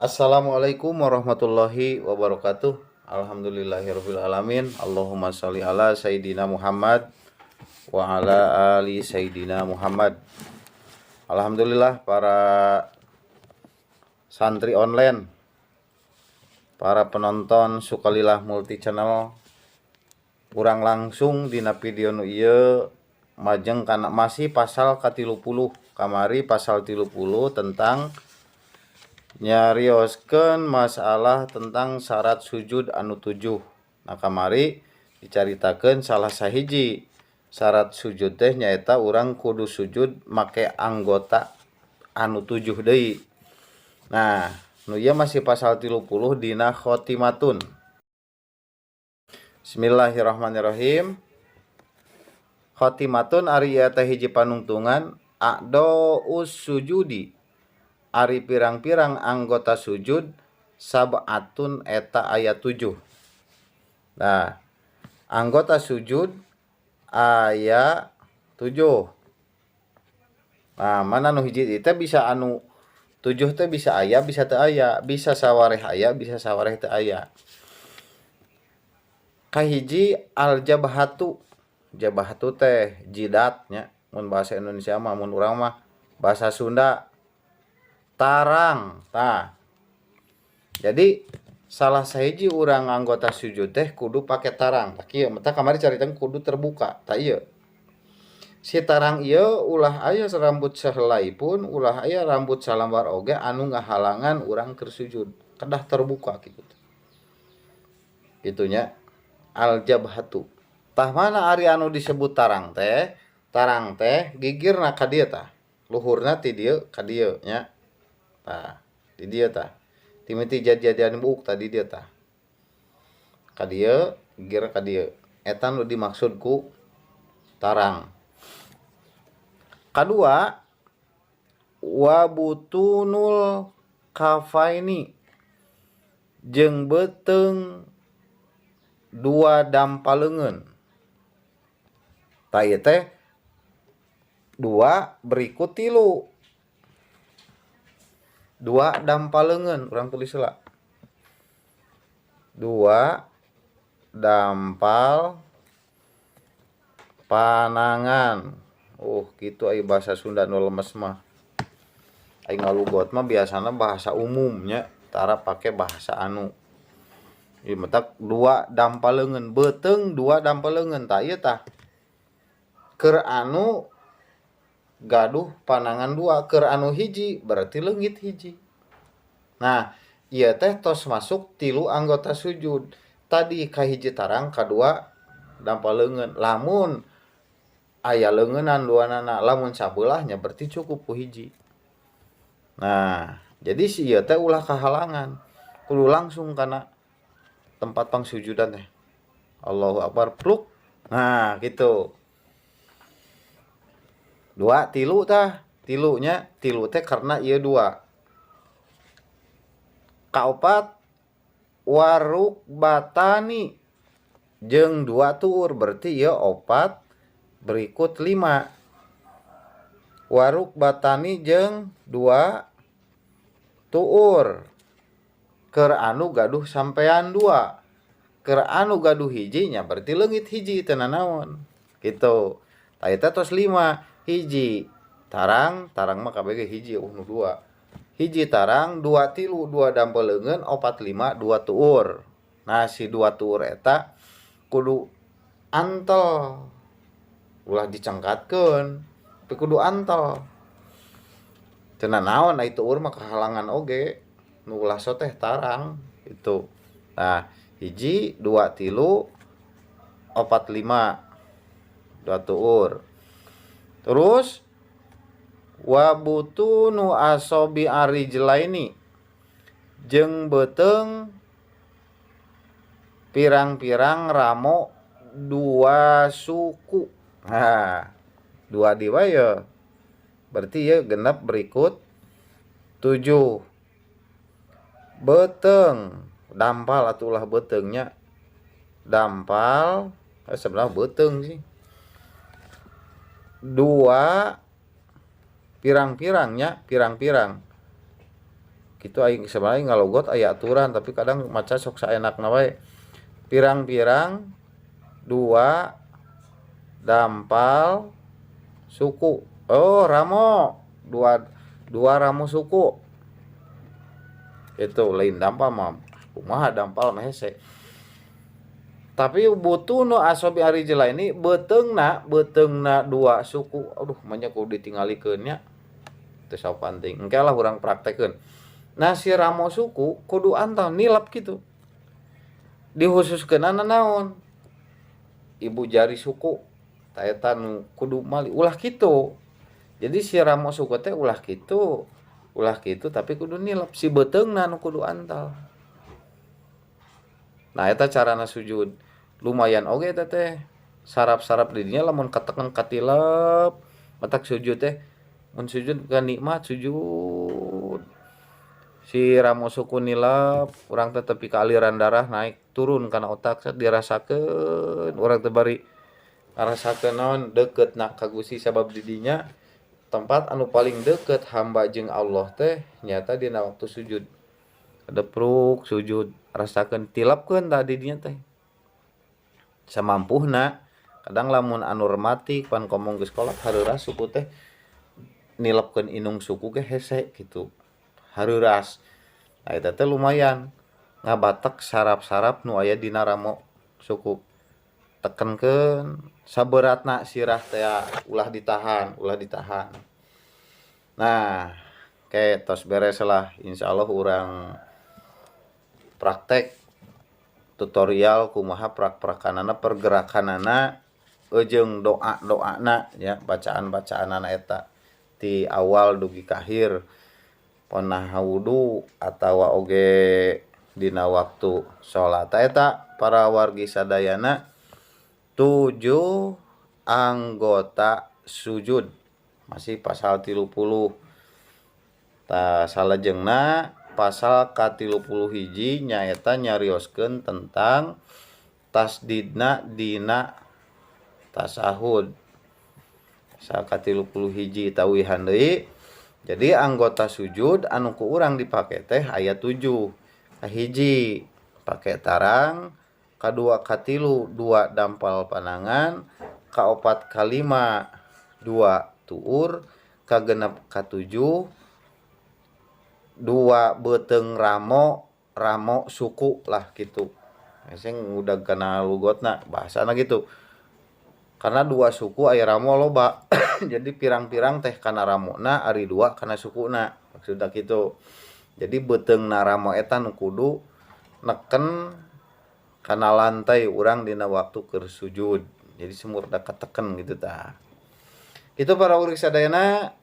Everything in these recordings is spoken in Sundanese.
Assalamualaikum warahmatullahi wabarakatuh. Alhamdulillahirabbil alamin. Allahumma sholli ala Sayyidina Muhammad wa ala ali Sayyidina Muhammad. Alhamdulillah, para santri online, para penonton Sukalilah Multi Channel, urang langsung dina video nu ieu majeng kana masih pasal ka-30. Kamari pasal 30 tentang nyarioskeun masalah tentang syarat sujud anu 7. Nah, kamari dicaritakeun salah sahiji syarat sujud teh nyaeta urang kudu sujud make anggota anu 7 deui. Nah, nu ieu masih pasal 30 dina khotimatun. Bismillahirrahmanirrahim. Khotimatun, ari ieu teh hiji panungtungan. A'dhaus sujudi, ari pirang-pirang anggota sujud, sab'atun, eta aya 7. Nah, anggota sujud aya 7. Nah, mana nu hiji teh bisa anu 7 teh bisa aya, bisa teu aya, bisa sawareh aya, bisa sawareh teu aya. Kahiji, al jabhatu. Jabhatu teh jidat nya mun bahasa Indonesia mah, mun urang mah bahasa Sunda tarang. Tah, jadi salah sahiji urang anggota sujud teh kudu pake tarang. Tah, kieu mata kamari caritakeun kudu terbuka. Tah, ieu si tarang ieu ulah aya rambut sehelai pun, ulah aya rambut salambar oge anu ngahalangan urang keur sujud, kedah terbuka gitu. Kitu nya, al jabhatu. Tah, mana ari anu disebut tarang teh? Tarang teh gigirna ka dieu. Tah, luhurna ti dieu ka dieu nya. Tah, di dieu tah. Timiti jadi-jadian buuk tadi dieu tah. Ka dieu, gigir ka dieu. Eta nu dimaksud ku tarang. Kadua, wa butunul kafaini, jeung beuteung dua dampal leungeun. Tah, ieu teh dua berikut tilu. Dua dampal leungeun, urang tulis heula. Dua dampal panangan. Gitu ai bahasa Sunda nu lemes mah. Ai ngalugot mah biasana bahasa umumnya, tara pake bahasa anu. Ieu matak dua dampal leungeun, beuteung dua dampal leungeun. Tah, ieu tah. Keur anu gaduh panangan dua, keur anu hiji berarti leungit hiji. Nah, ieu teh tos masuk tilu anggota sujud. Tadi kahiji tarang, kadua dampal leungeun. Lamun aya leungeunan duanana, lamun sabeulah nya berarti cukup ku hiji. Nah, jadi si ieu teh ulah kahalangan. Kudu langsung kana tempat pangsujudan teh. Allahu akbar, pluk. Nah, gitu. Dua, tilu tah. Tilunya, tilu teh karena ieu dua. Kaopat, warukbatani, jeung dua tuur, berarti ieu opat berikut lima. Warukbatani jeung dua tuur. Keur anu gaduh sampean dua. Keur anu gaduh hiji nya berarti leungit hiji, teu nanaon. Gitu. Tah, eta tos lima. Hiji tarang, tarang mah kabeh ge hiji, euweuh nu dua. Hiji tarang, dua tilu, dua dampal leungeun, opat lima, dua tuur. Nah, si dua tuur eta kudu antel. Ulah dicengkatkeun, tapi kudu antel. Teu nanaon ai tuur mah kahalangan oge. Nu ulah so teh tarang gitu. Nah, hiji, dua, tilu, opat lima, dua tuur. Terus wa butunu asobi arijlaini, jeung beuteung pirang-pirang ramo dua suku. Nah, dua di wae berarti ya genep berikut 7. Beuteung dampal atuh, ulah beuteungnya, dampal sebenarnya beuteung sih. Dua pirang-pirangnya, pirang-pirang. Kitu aing sebenarnya ngalogot aya aturan, tapi kadang maca sok saenakna wae. Pirang-pirang dua dampal suku. Oh, ramo dua, dua ramo suku itu lain dampal mah, kumaha dampal mah hese. Tapi butuh nu asobi ari ini beuteungna, beuteungna dua suku. Aduh, banyak kudu ditinggalikeun nya, teu penting, engke lah urang praktekeun. Nah, si ramo suku kudu antal nilap gitu, dikhususkeun naon, ibu jari suku ta eta nu kudu mali, ulah kitu. Jadi si ramo suku teh ulah kitu, ulah kitu, tapi kudu nilap si beuteungna nu kudu antal. Nah, eta carana sujud lumayan oge eta teh, saraf-saraf di dinya lamun kateken katilep. Matak sujud teh mun sujud kan nikmat sujud, si ramo suku nilap urang teh, tepi ka aliran darah naik turun kana otak, set dirasakeun urang teh bari ngarasakeun naon, deketna ka Gusti. Sabab di dinya tempat anu paling deket hamba jeung Allah teh nyata dina waktu sujud. Depruk sujud, rasakeun, tilapkeun tah di dinya teh samampuhna. Kadang lamun anu rematik pan komo geus kolot, hareuras suku teh, nilepkeun indung suku ge hese kitu, hareuras. Nah, eta teh lumayan ngabatek saraf-saraf nu aya dina ramo suku. Tekenkeun saberatna sirah teh, ulah ditahan, ulah ditahan. Nah, ke tos beres lah, insyaallah urang praktek tutorial kumaha prak-prakanana, pergerakanana, jeung doa-doana ya, bacaan-bacaanana eta ti awal dugi ka akhir, pernah wudu atawa oge dina waktu salat. Eta para wargi sadayana, 7 anggota sujud, masih pasal 30. Tah, salajengna pasal ka-31 nyaeta nyarioskeun tentang tasdidna dina tasahud. Pasal ka-31 tawihan deui. Jadi anggota sujud anu ku urang dipake teh aya 7. Kahiji pake tarang, kadua katilu dua dampal panangan, kaopat kalima dua tuur, kagenep katujuh dua beuteung ramo, ramo suku lah gitu. Sing udah kana lugotna bahasana gitu, karena dua suku aya ramo loba, jadi pirang-pirang teh kana ramona, ari dua kana sukuna, maksudna gitu. Jadi beuteungna ramo eta nu kudu neken kana lantai urang dina waktu keur sujud, jadi sumurda kateken gitu. Tah, itu para wargi sadayana,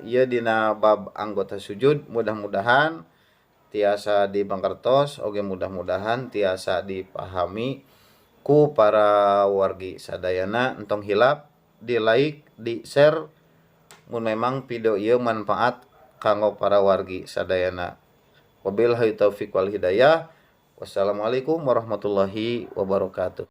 ieu dina bab anggota sujud. Mudah-mudahan tiasa dipangertos oge, mudah-mudahan tiasa dipahami ku para wargi sadayana. Entong hilap di like, di share mun memang video ieu manfaat kanggo para wargi sadayana. Wabillahi taufik wal hidayah. Wassalamualaikum warahmatullahi wabarakatuh.